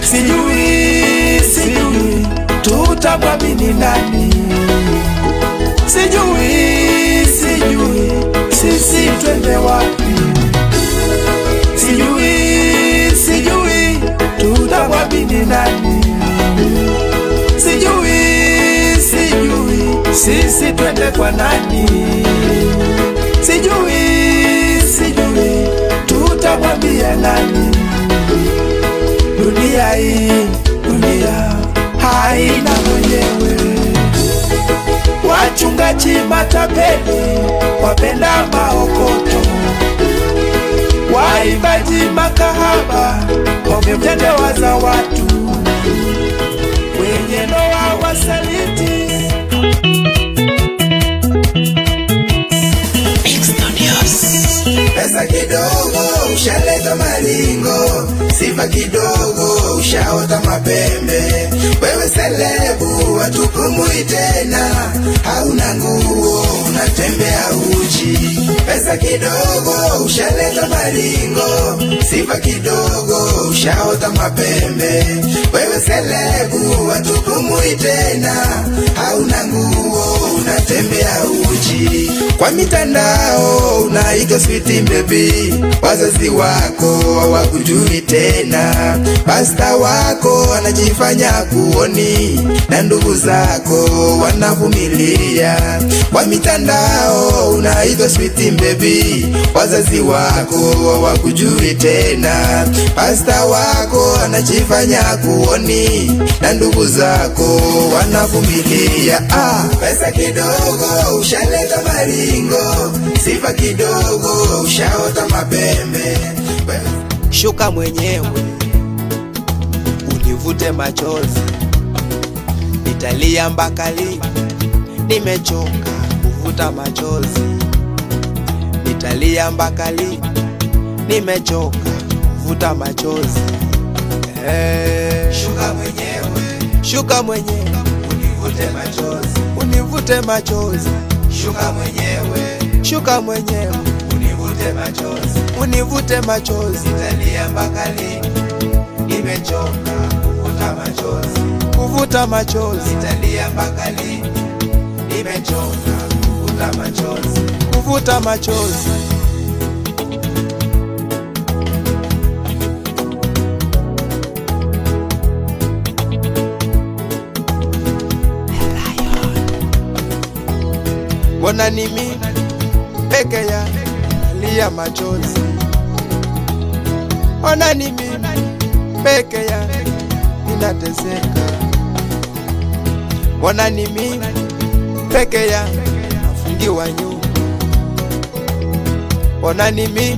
Sijui, sijui tutamwamini nani? Sijui, sijui sisi twende wapi? Sijui, sijui tutamwamini nani? Sijui, sijui sisi twende kwa nani? Sijui, sijui tutamwambia nani? Dunia hii, dunia haina mwenyewe. Wachungaji matapeli, wapenda maokoto, waimbaji makahaba, wametendewaza watu, wenye ndoa wasaliti. Pesa kidogo ushaleta maringo, sifa kidogo ushaota mapembe. Wewe selebu hatupumui tena, hauna nguo unatembea uchi. Pesa kidogo ushaleta maringo, sifa kidogo ushaota mapembe. Wewe selebu hatupumui tena, hauna nguo unatembea uchi. Kwa mitandao unaitwa sweet baby, wazazi wako hawakujui tena, pasta wako anajifanya kuoni, na ndugu zako wanavumilia. Kwa mitandao unaitwa sweet baby, wazazi wako hawakujui tena, pasta wako anajifanya kuoni, na ndugu zako wanavumilia. Pesa kidogo ushaleta maringo, sifa kidogo ushaota mapembe. Shuka mwenyewe univute machozi, nitalia mpaka lini? Nimechoka kuvuta machozi, nitalia mpaka lini? Nimechoka kuvuta machozi. Hey. Shuka mwenyewe, shuka mwenyewe univute machozi, univute machozi. Shuka mwenyewe, shuka mwenyewe univute machozi, univute machozi. Nitalia mpaka lini? Nimechoka kuvuta machozi, kuvuta machozi. Nitalia mpaka lini? Nimechoka kuvuta machozi, kuvuta machozi. Mbona ni mimi peke ya nalia machozi? Ona ni mimi peke ya ninateseka. Mbona ni mimi peke ya nafungiwa nyumba? Mbona ni mimi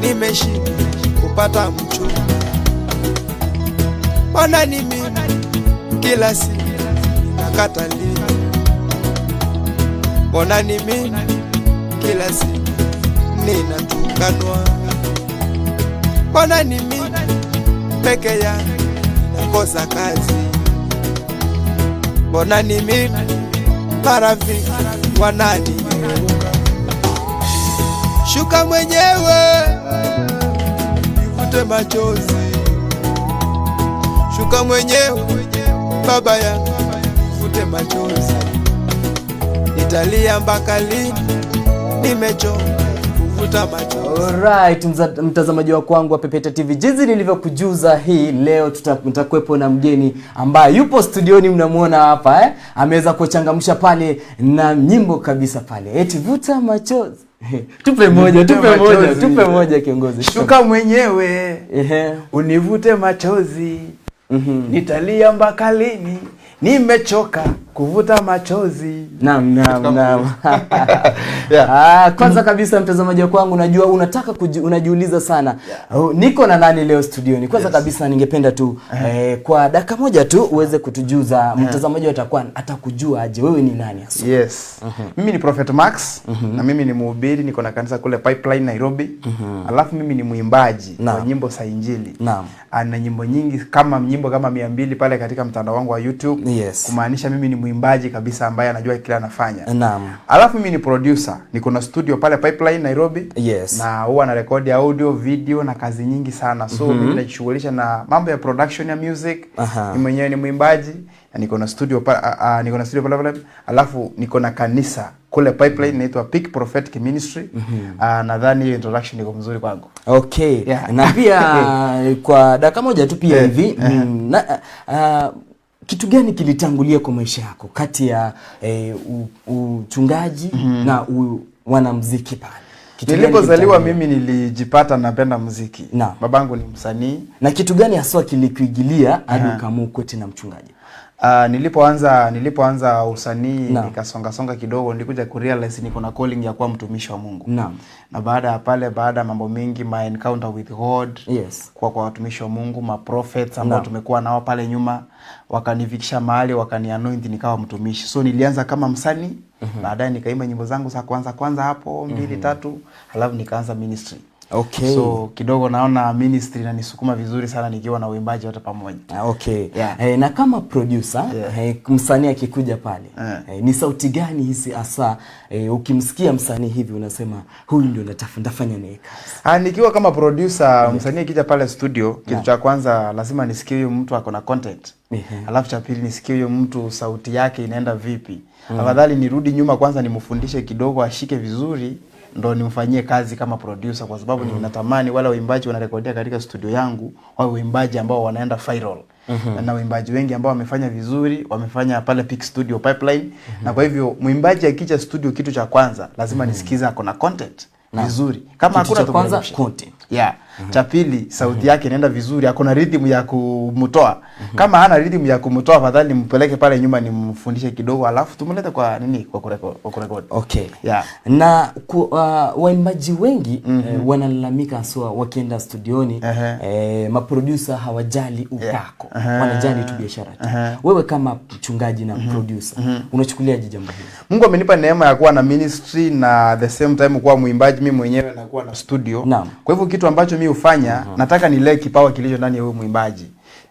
nimeshindwa kupata mchumba? Mbona ni mimi kila siku ninakataliwa? Mbona ni mimi kila siku ninatukanwa? Mbona ni mimi peke yangu nakosa kazi? Mbona ni mimi marafiki wananigeuka? Shuka mwenyewe nivute machozi, shuka mwenyewe baba yangu nivute machozi. Nitalia mpaka lini? Nimechoka kuvuta machozi. Alright, mtazamaji wa kwangu wa Pepeta TV, jinsi nilivyokujuza hii leo tutakuwepo na mgeni ambaye yupo studioni, mnamuona hapa Ameweza kuchangamsha pale na nyimbo kabisa pale. Eti vuta machozi. Tupe moja, Nivute tupe moja, machozi. tupe moja kiongozi. Shuka mwenyewe. Univute machozi. Nitalia mpaka lini? Nimechoka kuvuta machozi. Naam, naam, naam. Kwanza kabisa mtazamaji wangu, najua unataka unajiuliza sana. Oh, niko na nani leo studioni? Kwanza kabisa ningependa tu kwa dakika moja tu uweze kutujuza mtazamaji atakuwa atakujua aje wewe ni nani hasa. Yes. Mimi ni Prophet Max na mimi ni mhubiri, niko na kanisa kule Pipeline Nairobi. Alafu mimi ni mwimbaji wa nyimbo za Injili. Ana nyimbo nyingi kama nyimbo kama 200 pale katika mtandao wangu wa YouTube. Kumaanisha mimi ni mwimbaji. mwimbaji kabisa ambaye anajua kile anafanya. Naam. Alafu mimi ni producer, niko na studio pale Pipeline Nairobi. Yes. Na huwa na rekodi audio, video na kazi nyingi sana. So mimi najishughulisha na mambo ya production ya music. Mimi mwenyewe ni mwimbaji na niko na studio niko na studio pale pale. Alafu niko na kanisa kule Pipeline inaitwa Peak Prophetic Ministry. Nadhani hiyo introduction iko mzuri kwangu. Okay. Yeah. Na pia kwa dakika moja tu pia hivi kitu gani kilitangulia kwa maisha yako kati ya uchungaji na wanamuziki pale? Kitu gani Nilipozaliwa kilitangulia? mimi nilijipata napenda muziki. Naam. Babangu ni msanii. Na kitu gani haswa kilikuingilia hadi ukaamua ukwete na mchungaji? Nilipoanza usanii Naam. nikasonga songa kidogo, nilikuja kurealize niko na calling ya kuwa mtumishi wa Mungu. Naam. Na baada ya pale, baada ya mambo mingi, my encounter with God, Yes. kuwa kwa watumishi wa Mungu, ma prophets ambao Naam. tumekuwa nao pale nyuma, wakanifikisha mahali wakanianoint nikawa mtumishi. So nilianza kama msanii, baadaye nikaimba nyimbo zangu za kwanza kwanza hapo mbili tatu, halafu nikaanza ministry. Okay. So kidogo naona ministry inanisukuma vizuri sana nikiwa na uimbaji wote pamoja. Okay. Yeah. Na kama producer, Yeah. msanii akikuja pale, Yeah. ni sauti gani hizi hasa ukimsikia msanii hivi unasema huyu ndio nitafanya naye kazi? Nikiwa kama producer, msanii akija pale studio, kitu cha kwanza lazima nisikie huyu mtu ako na content. Alafu cha pili nisikie huyu mtu sauti yake inaenda vipi. Afadhali nirudi nyuma kwanza nimfundishe kidogo ashike vizuri ndo nimfanyie kazi kama producer, kwa sababu ninatamani wale waimbaji wanarekodia katika studio yangu wawe waimbaji ambao wanaenda viral. Na waimbaji wengi ambao wamefanya vizuri wamefanya pale Peak Studio Pipeline. Na kwa hivyo mwimbaji akija studio, kitu cha kwanza lazima nisikize ako na content vizuri. Kama Kitu hakuna cha kwanza tumrekebishe. content. Yeah. Cha pili sauti yake inaenda vizuri, akona rhythm ya kumtoa. Kama hana rhythm ya kumtoa, afadhali nimpeleke pale nyuma nimfundishe kidogo, alafu tumlete kwa nini, kwa kurekodi, kwa kurekodi. Okay. Yeah. Na waimbaji wengi wanalalamika haswa wakienda studioni, maproducer hawajali upako, wanajali tu biashara tu. Wewe kama mchungaji na producer unachukuliaje jambo hili? Mungu amenipa neema ya kuwa na ministry na the same time kuwa mwimbaji mimi mwenyewe na kuwa na studio. Naam. Kwa hivyo kitu ambacho mimi hufanya, nataka nilee kipawa kilicho ndani ya huyu mwimbaji.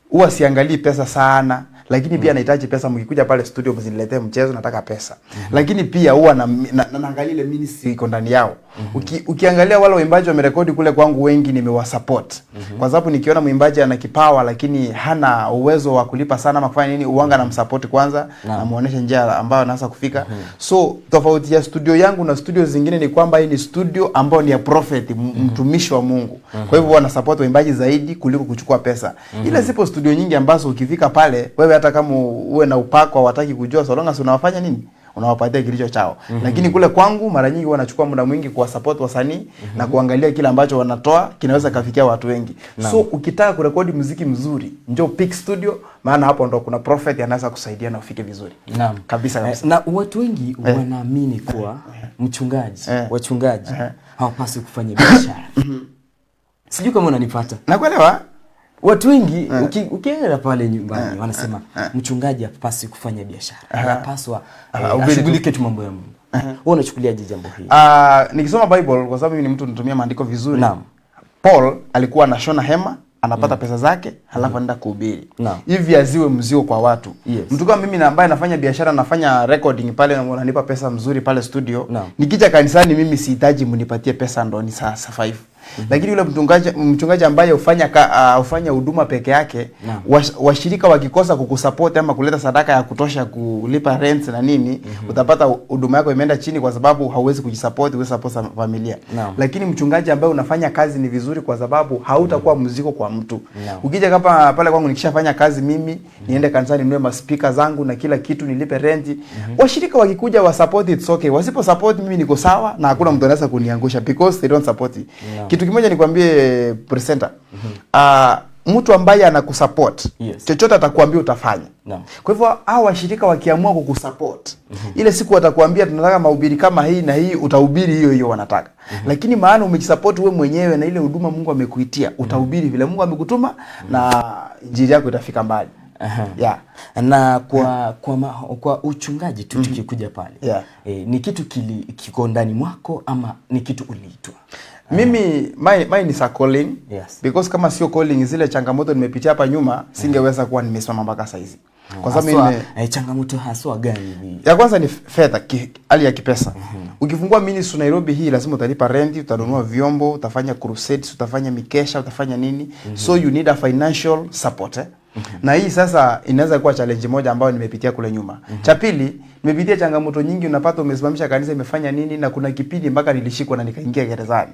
Huwa siangalii pesa sana, lakini pia nahitaji pesa. Mkikuja pale studio msiniletee mchezo, nataka pesa. Lakini pia huwa naangalia ile ministry iko ndani yao. Ukiangalia wale waimbaji wamerekodi kule kwangu, wengi nimewasupport. Kwa sababu nikiona mwimbaji ana kipawa lakini hana uwezo wa kulipa sana ama kufanya nini, uwanga namsupport kwanza, namuonesha njia ambayo anaweza kufika. So tofauti ya studio yangu na studio zingine ni kwamba hii ni studio ambayo ni ya prophet, mtumishi wa Mungu. Kwa hivyo huwa na support waimbaji zaidi kuliko kuchukua pesa. Ila zipo studio nyingi ambazo ukifika pale wewe hata kama uwe na upako hawataki kujua, so long as unawafanya nini, unawapatia kilicho chao. Lakini kule kwangu mara nyingi wanachukua muda mwingi kuwa support wasanii na kuangalia kile ambacho wanatoa kinaweza kafikia watu wengi. So ukitaka kurekodi muziki mzuri, njoo Peak Studio, maana hapo ndo kuna prophet anaweza kusaidia na ufike vizuri. Naam. Kabisa kabisa. Na watu wengi wanaamini kuwa mchungaji, wachungaji hawapaswi kufanya biashara. Sijui kama unanipata. Nakuelewa? Watu wengi ukienda pale nyumbani wanasema mchungaji hapaswi kufanya biashara. Anapaswa ashughulike tu mambo ya Mungu. Wewe unachukuliaje jambo hili? Nikisoma Bible, kwa sababu mimi ni mtu natumia maandiko vizuri. Naam. Paul alikuwa anashona hema, anapata pesa zake, halafu anaenda kuhubiri. Hivi aziwe mzigo kwa watu. Yes. Mtu kama mimi na ambaye nafanya biashara, nafanya recording pale na unanipa pesa mzuri pale studio. Naam. Nikija kanisani mimi sihitaji mnipatie pesa ndo ni saa survive. Lakini yule mchungaji ambaye hufanya huduma peke yake, washirika wakikosa kukusupport ama kuleta sadaka ya kutosha kulipa rent na nini, utapata huduma yako imeenda chini kwa sababu hauwezi kujisupport, huwezi support familia. Lakini mchungaji ambaye unafanya kazi ni vizuri kwa sababu hautakuwa mzigo kwa mtu. Ukija kama pale kwangu nikishafanya kazi mimi, niende kanisani ninunue maspika zangu na kila kitu, nilipe rent. Washirika wakikuja wa support, it's okay. Wasipo support mimi niko sawa na hakuna mtu anaweza kuniangusha because they don't support it. Kitu kimoja nikwambie presenter. Mtu ambaye anakusupport, chochote atakuambia utafanya. Kwa hivyo hao washirika wakiamua kukusupport, ile siku watakuambia tunataka mahubiri kama hii na hii, utahubiri hiyo hiyo wanataka. Lakini maana umejisupport wewe mwenyewe na ile huduma Mungu amekuitia, utahubiri vile Mungu amekutuma na injili yako itafika mbali. Na kwa uchungaji tu tukikuja pale. Ni kitu kiko ndani mwako ama ni kitu uliitwa? Mimi my ni sa calling. Yes. Because kama sio calling, zile changamoto nimepitia hapa nyuma, singeweza kuwa nimesimama mpaka saizi. Kwa sababu Haswa, changamoto haswa gani hivi? Ya kwanza ni fedha, hali ya kipesa. Ukifungua ministry Nairobi hii lazima utalipa renti, utanunua vyombo, utafanya crusades, utafanya mikesha, utafanya nini. So you need a financial support, eh? Na hii sasa inaweza kuwa challenge moja ambayo nimepitia kule nyuma. Cha pili, nimepitia changamoto nyingi, unapata umesimamisha kanisa imefanya nini, na kuna kipindi mpaka nilishikwa na nikaingia gerezani.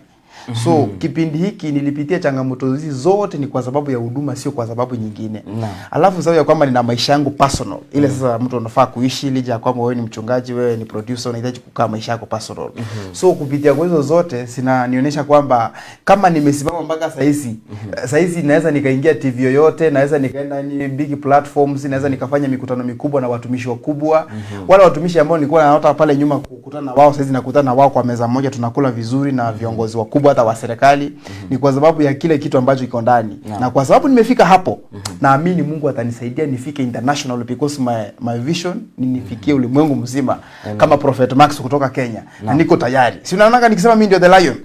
So kipindi hiki nilipitia changamoto hizi zote ni kwa sababu ya huduma, sio kwa sababu nyingine. Alafu sababu ya kwamba nina maisha yangu personal. Ile sasa mtu unafaa kuishi licha ya kwamba wewe ni mchungaji, wewe ni producer, unahitaji kukaa maisha yako personal. So kupitia kwa hizo zote sinanionyesha kwamba kama nimesimama mpaka saa hizi, saa hizi naweza nikaingia TV yoyote, naweza nikaenda ni big platforms, naweza nikafanya mikutano mikubwa na watumishi wakubwa. Wale watumishi ambao nilikuwa naota pale nyuma kukutana na wao, saa hizi nakutana na wao kwa meza moja, tunakula vizuri na viongozi wakubwa hata wa serikali. Ni kwa sababu ya kile kitu ambacho iko ndani. Na kwa sababu nimefika hapo, naamini Mungu atanisaidia nifike international, because my vision ni nifikie ulimwengu mzima kama Prophet Max kutoka Kenya. Na niko tayari. Si unaona nikisema mimi ndio the lion?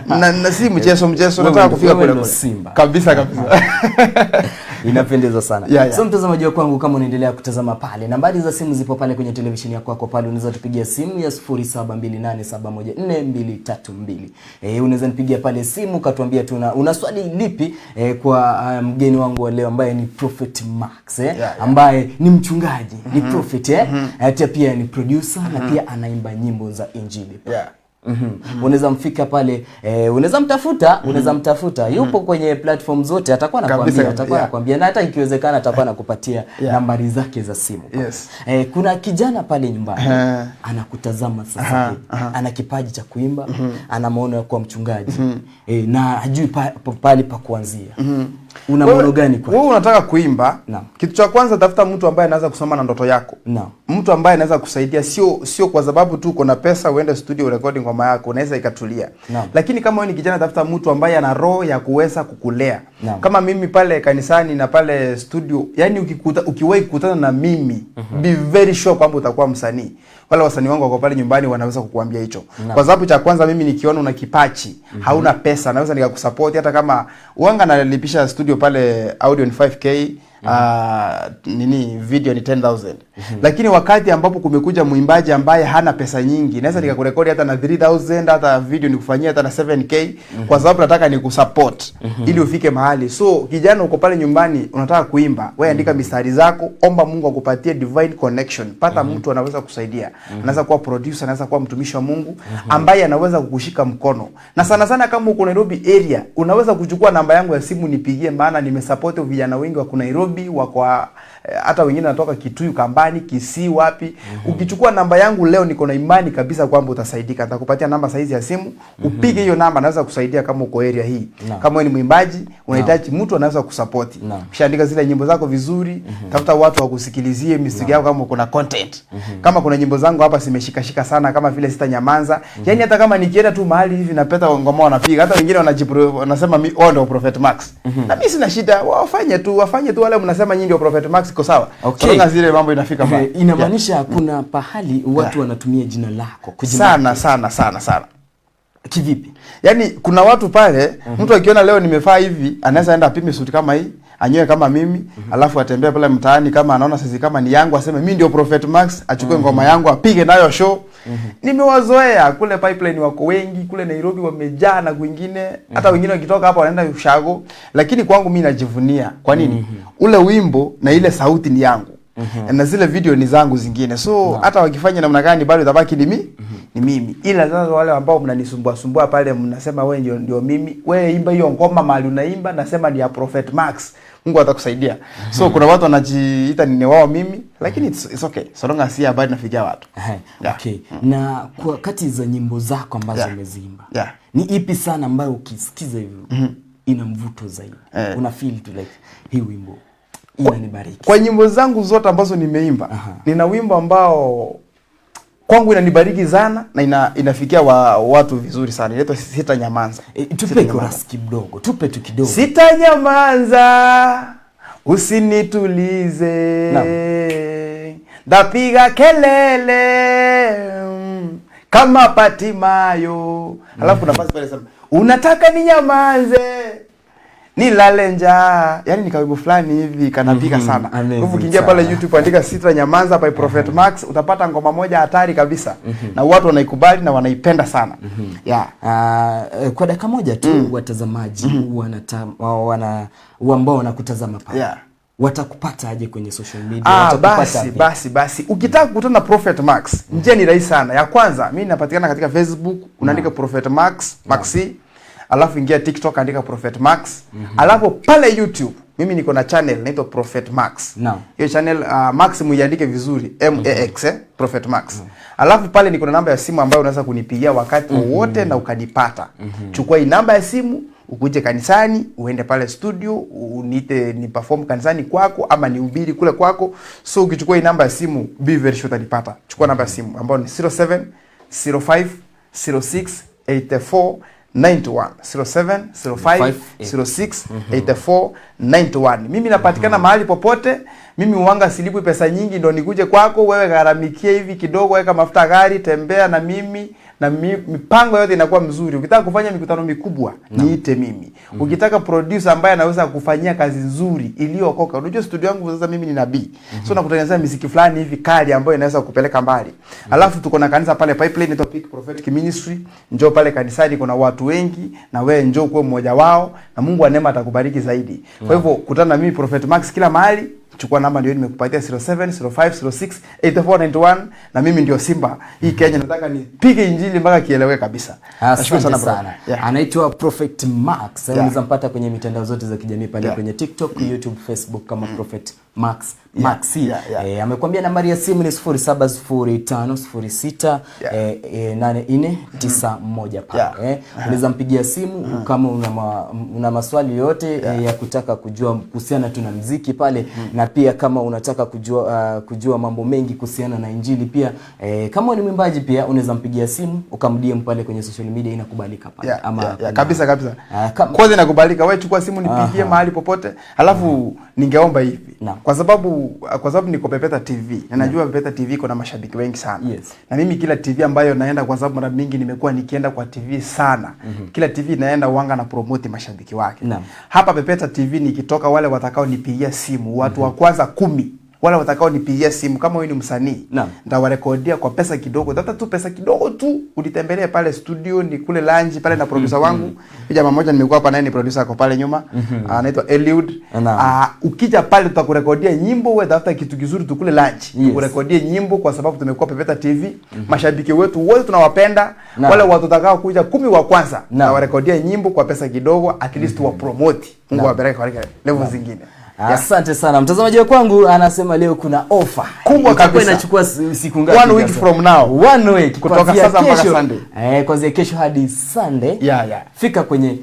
Na si mchezo mchezo, nataka kufika Wewe kule ndio kule. Simba. Kabisa kabisa. Inapendeza sana. Yeah. So mtazamaji wa kwangu, kama unaendelea kutazama pale, nambari za simu zipo pale kwenye televisheni yako yako pale, unaweza tupigia simu ya 0728714232. Unaweza nipigia pale simu ukatuambia tuna una swali lipi kwa mgeni wangu wa leo ambaye ni Prophet Max, ambaye ni mchungaji, ni prophet, hata pia ni producer na pia anaimba nyimbo za Injili. Unaweza mfika pale, unaweza mtafuta, unaweza mtafuta. Yupo kwenye platform zote, atakuwa anakuambia, atakuwa anakuambia, na hata ikiwezekana atakuwa anakupatia nambari zake za simu. Kuna kijana pale nyumbani anakutazama sasa hivi. Ana kipaji cha kuimba, ana maono ya kuwa mchungaji. Na hajui pale pa kuanzia. Una maono gani kwake? Wewe unataka kuimba? Naam. Kitu cha kwanza, tafuta mtu ambaye anaweza kusoma na ndoto yako. Mtu ambaye anaweza kusaidia, sio kwa sababu tu uko na pesa uende studio recording ngoma yako, unaweza ikatulia. Lakini kama wewe ni kijana, tafuta mtu ambaye ana roho ya kuweza kukulea. Kama mimi pale kanisani na pale studio, yani ukiwahi kukutana na mimi, be very sure kwamba utakuwa msanii. Wale wasanii wangu wako pale nyumbani wanaweza kukuambia hicho. Kwa sababu cha kwanza, mimi nikiona una kipaji, hauna pesa, naweza nikakusupport hata kama uanga nalipisha studio pale audio ni 5K, nini video ni 10,000. Lakini wakati ambapo kumekuja mwimbaji ambaye hana pesa nyingi, naweza nikakurekodi hata na 3000, hata video nikufanyia hata na 7K, kwa sababu nataka nikusupport ili ufike mahali. So kijana uko pale nyumbani unataka kuimba, wewe andika mistari zako, omba Mungu akupatie divine connection. Pata mtu anaweza kusaidia. Anaweza kuwa producer, anaweza kuwa mtumishi wa Mungu ambaye anaweza kukushika mkono. Na sana sana kama uko Nairobi area, unaweza kuchukua namba yangu ya simu nipigie, maana nimesupport vijana wengi wako Nairobi, wako hata wengine wanatoka Kitui, Kambani, Kisii, wapi. Ukichukua namba yangu leo, niko na imani kabisa kwamba utasaidika. Nitakupatia namba saizi ya simu, upige hiyo namba, naweza kusaidia kama uko area hii. Kama wewe ni mwimbaji, unahitaji mtu anaweza kusupport. Ukishaandika zile nyimbo zako vizuri, tafuta watu wakusikilizie muziki yako kama uko na content. Kama kuna nyimbo zangu hapa zimeshikashika sana kama vile Sitanyamaza. Yaani hata kama nikienda tu mahali hivi napeta ngoma wanapiga, hata wengine wanasema mimi wao ndio Prophet Max. Na mimi sina shida, wafanye tu, wafanye tu wale mnasema nyinyi ndio Prophet Max, iko sawa. So zile mambo inafika pale. Inamaanisha kuna pahali watu wanatumia jina lako Sana sana sana sana. Kivipi? Yaani kuna watu pale, mtu akiona leo nimevaa hivi, anaweza enda apime suti kama hii, anyoe kama mimi, alafu atembee pale mtaani kama anaona sisi kama ni yangu, aseme mimi ndio Prophet Max, achukue ngoma yangu apige nayo show. Nimewazoea kule Pipeline wako wengi, kule Nairobi wamejaa na kwingine, hata wengine wakitoka hapa wanaenda ushago, lakini kwangu mimi najivunia. Kwa nini? Ule wimbo na ile sauti ni yangu. Na zile video ni zangu zingine. So hata wakifanya namna gani bado itabaki ni mimi. Ni mimi. Ila sasa wale ambao mnanisumbua sumbua pale mnasema wewe ndio mimi. Wewe imba hiyo ngoma mahali unaimba, nasema ni ya Prophet Max. Mungu atakusaidia. So kuna watu wanajiita ni wao mimi, lakini it's okay. So long as habari nafikia watu. Okay. Na kwa kati za nyimbo zako ambazo umeziimba, ni ipi sana ambayo ukisikiza hivi ina mvuto zaidi? Una feel tu like hii wimbo inanibariki. Kwa nyimbo zangu zote ambazo nimeimba, nina wimbo ambao kwangu inanibariki sana na inafikia watu vizuri sana. Inaitwa Sitanyamaza. Tupe Sitanyamaza. chorus kidogo, tupe tu kidogo. Sitanyamaza, usinitulize. Ndapiga kelele kama Patimayo. Alafu kuna nafasi pale sema, unataka ninyamaze? Nilale njaa. Yaani ni kawimbo fulani hivi kanapika sana. Kwa hivyo ukiingia pale YouTube andika Sita Nyamanza by Prophet Max, utapata ngoma moja hatari kabisa. Na watu wanaikubali na wanaipenda sana. Yeah. Kwa dakika moja tu, watazamaji ambao wanakutazama pale. Watakupata aje kwenye social media? Watakupata Basi, vipi? Basi. Ukitaka kukutana na Prophet Max, njia ni rahisi sana. Ya kwanza, mimi napatikana katika Facebook, unaandika Prophet Max, Maxi. Alafu ingia TikTok, andika Prophet Max. Alafu pale YouTube, mimi niko na channel inaitwa Prophet Max. Hiyo channel, Max muiandike vizuri, M A X, Prophet Max. Alafu pale niko na namba ya simu ambayo unaweza kunipigia wakati wowote na ukanipata. Chukua hii namba ya simu, ukuje kanisani, uende pale studio, uniite ni perform kanisani kwako ama nihubiri kule kwako. So ukichukua hii namba ya simu, be very sure utanipata. Chukua namba ya simu ambayo ni 07 05 06 84 91, 07 05 06 84 91. Mimi napatikana mahali popote. Mimi uwanga silipwi pesa nyingi ndo nikuje kwako. Wewe gharamikie hivi kidogo, weka mafuta gari, tembea na mimi na mipango yote inakuwa mzuri. Ukitaka kufanya mikutano mikubwa, niite mimi. Ukitaka producer ambaye anaweza kufanyia kazi nzuri iliyookoka. Unajua studio yangu sasa mimi ni nabii. So nakutengenezea muziki fulani hivi kali ambayo inaweza kupeleka mbali. Alafu tuko na kanisa pale Pipeline inaitwa Peak Prophetic Ministry. Njoo pale kanisani, kuna watu wengi na wewe njoo kuwe mmoja wao na Mungu wa neema atakubariki zaidi. Kwa hivyo kutana na mimi Prophet Max kila mahali. Chukua namba ndio nimekupatia 07 05 06 84 91, na mimi ndio Simba hii Kenya, nataka nipige injili mpaka kieleweke kabisa. Nashukuru Asante sana, bro. sana. Anaitwa Prophet Max. Unaweza mpata kwenye mitandao zote za kijamii pale kwenye TikTok, YouTube, Facebook kama Prophet Max Maxi. Amekwambia nambari ya simu ni 070506 8491 pale. Unaweza mpigia simu kama una maswali yote ya kutaka kujua kuhusiana tu na muziki pale, na pia kama unataka kujua mambo mengi kuhusiana na injili pia, kama ni mwimbaji pia unaweza mpigia simu ukamdm pale kwenye social media, inakubalika pale. Ama kuna Kabisa, kabisa. Kwanza inakubalika, wewe chukua simu nipigie mahali popote. Alafu ningeomba hivi. Kwa sababu niko Pepeta TV na najua Pepeta TV iko na mashabiki wengi sana. Na mimi kila TV ambayo naenda, kwa sababu mara mingi nimekuwa nikienda kwa TV sana. Kila TV naenda uanga na promote mashabiki wake. Hapa Pepeta TV nikitoka, wale watakao nipigia simu, watu wa kwanza 10 wale watakao nipigia simu, kama wewe ni msanii, nitawarekodia kwa pesa kidogo, tafuta tu pesa kidogo tu, unitembelee pale studio, ni kule lunch pale na producer wangu. Jamaa mmoja nimekuwa hapa naye ni producer, ako pale nyuma. Anaitwa Eliud. Ukija pale tutakurekodia nyimbo, wewe tafuta kitu kizuri tukule lunch. Tukurekodie nyimbo kwa sababu tumekuwa Pepeta TV. Mashabiki wetu wote tunawapenda. Wale watu watakao kuja 10 wa kwanza, tutawarekodia nyimbo kwa pesa kidogo, at least wa promote. Mungu awabariki kwa level zingine. Asante sana mtazamaji wangu, anasema leo kuna ofa kubwa Itakuwa kabisa. inachukua siku ngapi? 1 week sasa? from now. 1 week. Kutoka Kuanzia sasa mpaka kesho. Sunday. Kuanzia kesho hadi Sunday. Fika kwenye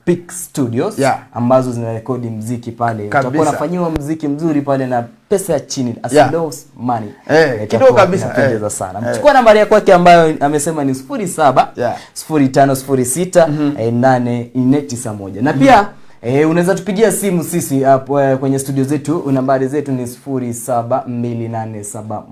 Peak Studios ambazo zinarekodi muziki pale. Utakuwa unafanyiwa muziki mzuri pale na pesa ya chini, as low money. Kidogo Itakuwa kabisa. inapendeza sana. Chukua nambari yako yake ambayo amesema ni sifuri saba, sifuri tano, sifuri sita, nane, nne, tisa, moja. Na pia unaweza tupigia simu sisi hapo, kwenye studio zetu. Nambari zetu ni sifuri saba mbili nane saba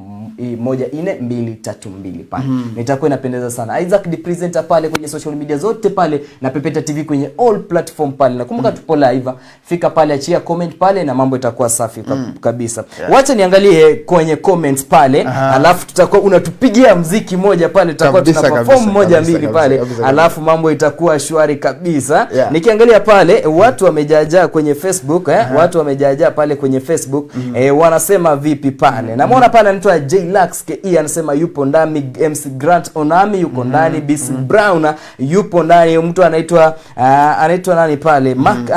moja nne mbili tatu mbili pale. Nitakuwa inapendeza sana. Isaac the presenter pale kwenye social media zote pale na Pepeta TV kwenye all platform pale. Nakumbuka tupo live. Fika pale, achia comment pale na mambo itakuwa safi kabisa. Wacha niangalie kwenye comments pale, alafu tutakuwa unatupigia muziki moja pale, tutakuwa tuna perform moja mbili pale. Alafu mambo itakuwa shwari kabisa. Nikiangalia pale watu wamejaajaa kwenye Facebook, watu wamejaajaa pale kwenye Facebook, wanasema vipi pale? Namuona pale anaitwa Jlax KE anasema yupo ndani, MC Grant Onami yuko ndani, BC Brown yupo ndani, mtu anaitwa nani pale? Mark,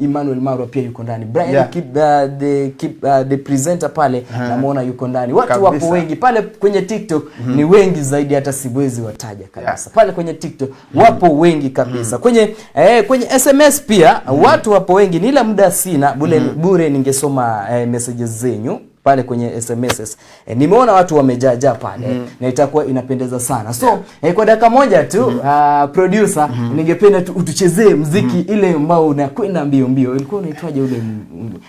Emmanuel Marwa pia yuko ndani. Brian Keep, the keep, the presenter pale namuona yuko ndani. Watu wapo wengi pale kwenye TikTok, ni wengi zaidi hata siwezi wataja kabisa. Pale kwenye TikTok wapo wengi kabisa. Kwenye SMS pia watu wapo wengi, ni ila muda sina bure ningesoma messages zenyu pale kwenye S M S. Nimeona watu wamejaajaa pale na itakuwa inapendeza sana. Kwa dakika moja tu, producer, ningependa tu utuchezee muziki ile ambao unakwenda mbio mbio. Ilikuwa unaitwaje ule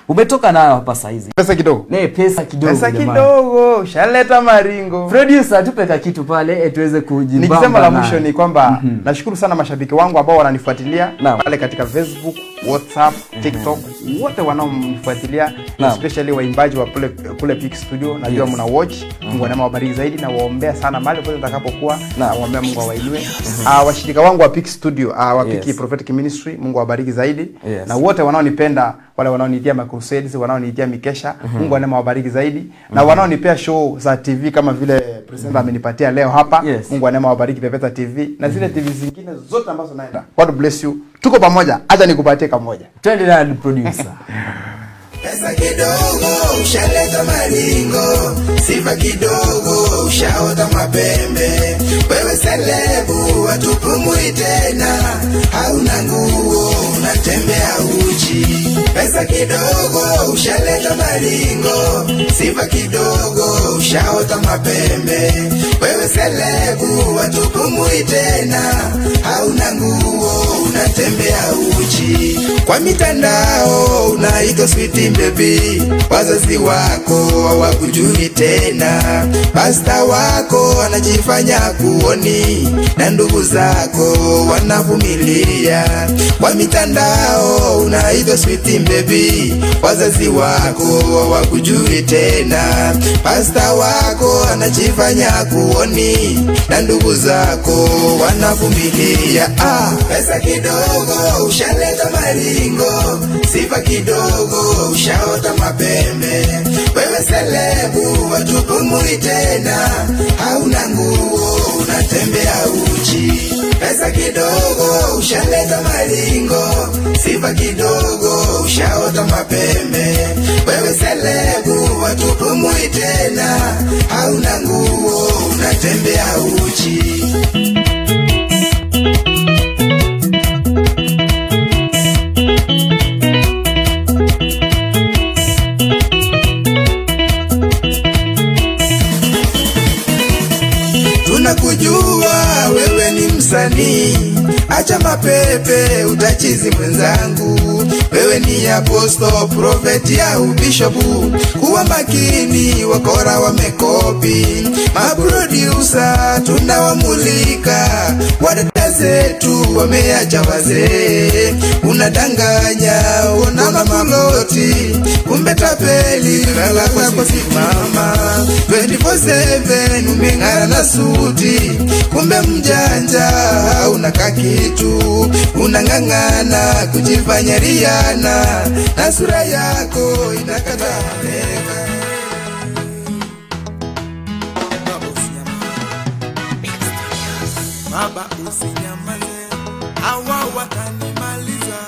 umetoka nayo hapa saa hizi? Pesa kidogo. Ne, pesa kidogo Pesa jamani. kidogo, ushaleta maringo. Producer, tupe ka kitu pale, tuweze kujibamba. Nikisema la nayo. mwisho ni kwamba nashukuru sana mashabiki wangu ambao wananifuatilia pale katika Facebook, WhatsApp, TikTok, wote wanaomfuatilia, especially waimbaji wa kule Peak Studio, najua mna watch. Mungu anawabariki zaidi na waombea sana mahali popote nitakapokuwa, na waombea Mungu awainue. Washirika wangu wa Peak Studio, wa Peak Prophetic Ministry, Mungu awabariki zaidi. Na wote wanaonipenda, wale wanaoniitia ma crusades, wanaoniitia mikesha, Mungu anawabariki zaidi. Na wanaonipea show za TV kama vile presenter amenipatia leo hapa, Mungu anawabariki Pepeta TV na zile TV zingine zote ambazo naenda. God bless you. Tuko pamoja. Acha nikupatie kamoja. Twende na producer. Pesa kidogo ushaleta maringo, sifa kidogo ushaota mapembe. Wewe selebu hatupumui tena, hauna nguo unatembea uchi. Pesa kidogo ushaleta maringo, sifa kidogo ushaota mapembe. Wewe selebu hatupumui tena, hauna nguo unatembea uchi. Kwa mitandao unaitwa sweet baby, wazazi wako hawakujui tena, pasta wako anajifanya kuoni, na ndugu zako wanavumilia. Kwa mitandao unaitwa sweet baby, wazazi wako hawakujui tena, pasta wako anajifanya kuoni, na ndugu zako wanavumilia. Pesa kidogo ushaleta maringo, sifa kidogo ushaota mapembe. Wewe selebu hatupumui tena, hauna nguo unatembea uchi. Pesa kidogo ushaleta maringo, sifa kidogo ushaota mapembe. Wewe selebu hatupumui tena, hauna nguo unatembea uchi. Tunakujua wewe ni msanii, acha mapepe utachizi mwenzangu. Wewe ni apostle, prophet au bishop, kuwa makini wakora wamekopi. Maproducer tunawamulika, wadada zetu wameacha wazee. Unadanganya una mamloti, kumbe tapeli lala kwako simama. 24/7 umeng'ara na suti, kumbe mjanja una kakitu. Unang'ang'ana kujifanya Rihanna, na sura yako inakataleka. Baba usinyamaze, hawa watanimaliza.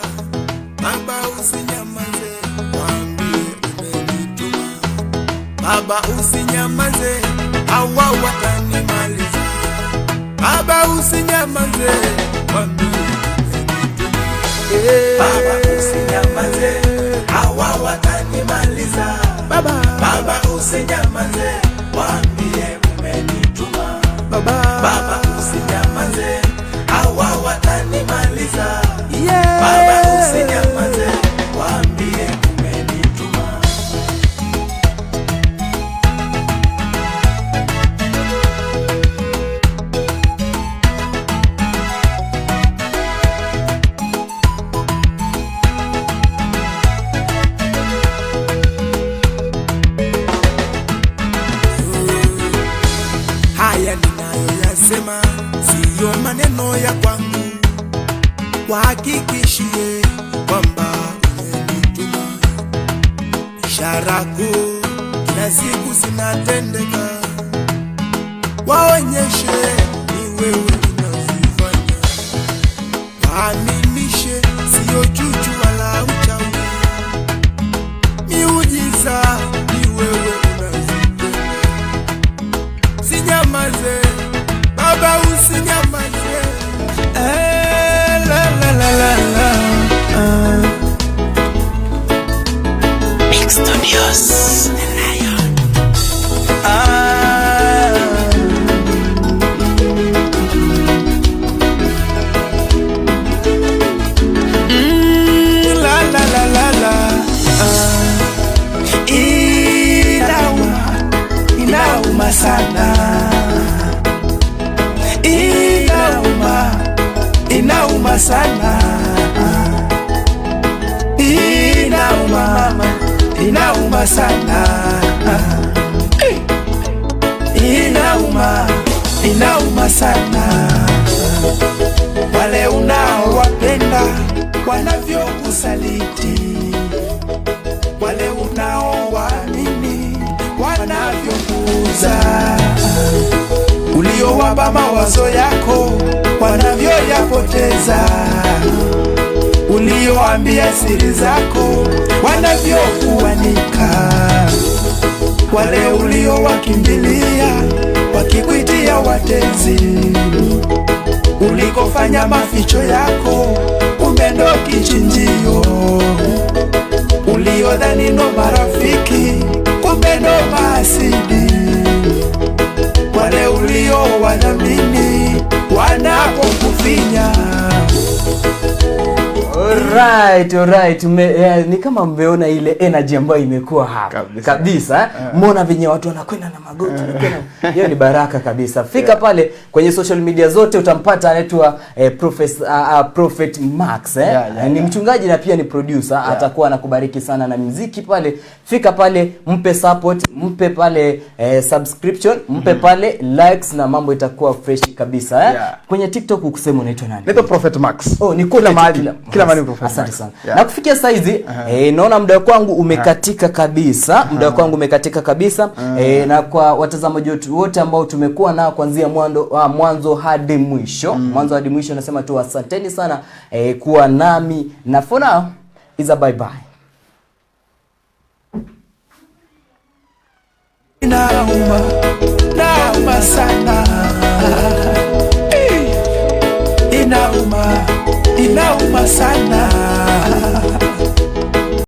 Baba usinyamaze, waambie umenituma. Baba usinyamaze, hawa watanimaliza. Baba usinyamaze, waambie umenituma. Baba usinyamaze, hawa watanimaliza. Baba usinyamaze, waambie umenituma. Baba usinyamaze, hawa watanimaliza. Baba usinyamaze, waambie umenituma. Haya ninayoyasema siyo maneno ya kwangu, wahakikishie kwamba umenituma. Ishara kuu kila siku zinatendeka, waonyeshe ni wewe unazifanya, waaminishe siyo juju wala uchawi, miujiza ni wewe unazitenda. Usinyamaze, Baba usinyamaze. La, la, la, la, la. Big Studios. La, la, la, la, la. Inauma, inauma sana. Inauma, inauma sana. Baba, mawazo yako wanavyoyapoteza, ulioambia siri zako wanavyokuanika, wale uliowakimbilia wakikuitia watenzi, ulikofanya maficho yako kumbe ndo kichinjio, uliodhani ndo marafiki kumbe ndo maasidi, wale uliowadhamini wanapokufinya. Alright, ni kama mmeona ile energy ambayo imekuwa hapa Kabisa. kabisa, eh? Mbona venye watu wanakwenda na magoti wanakwenda, hiyo ni baraka kabisa. Fika pale kwenye social media zote utampata, anaitwa Prophet Max, eh? Yeah. Ni mchungaji na pia ni producer, atakuwa anakubariki sana na muziki pale. Fika pale, mpe support, mpe pale subscription, mpe pale likes na mambo itakuwa fresh kabisa, eh? Yeah. Kwenye TikTok ukusema unaitwa nani? Naitwa Prophet Max. Oh, ni kote Kila tu, mahali, kila mahali Prophet Asante Max. sana. Yeah. Na kufikia saizi naona muda kwangu umekatika kabisa, muda kwangu umekatika kabisa. Na kwa watazamaji wetu wote ambao tumekuwa nao kuanzia mwanzo hadi mwisho, mwanzo hadi mwisho, nasema tu asanteni sana kuwa nami, na for now is a bye bye. Inauma, nauma sana. Eh, inauma, inauma sana.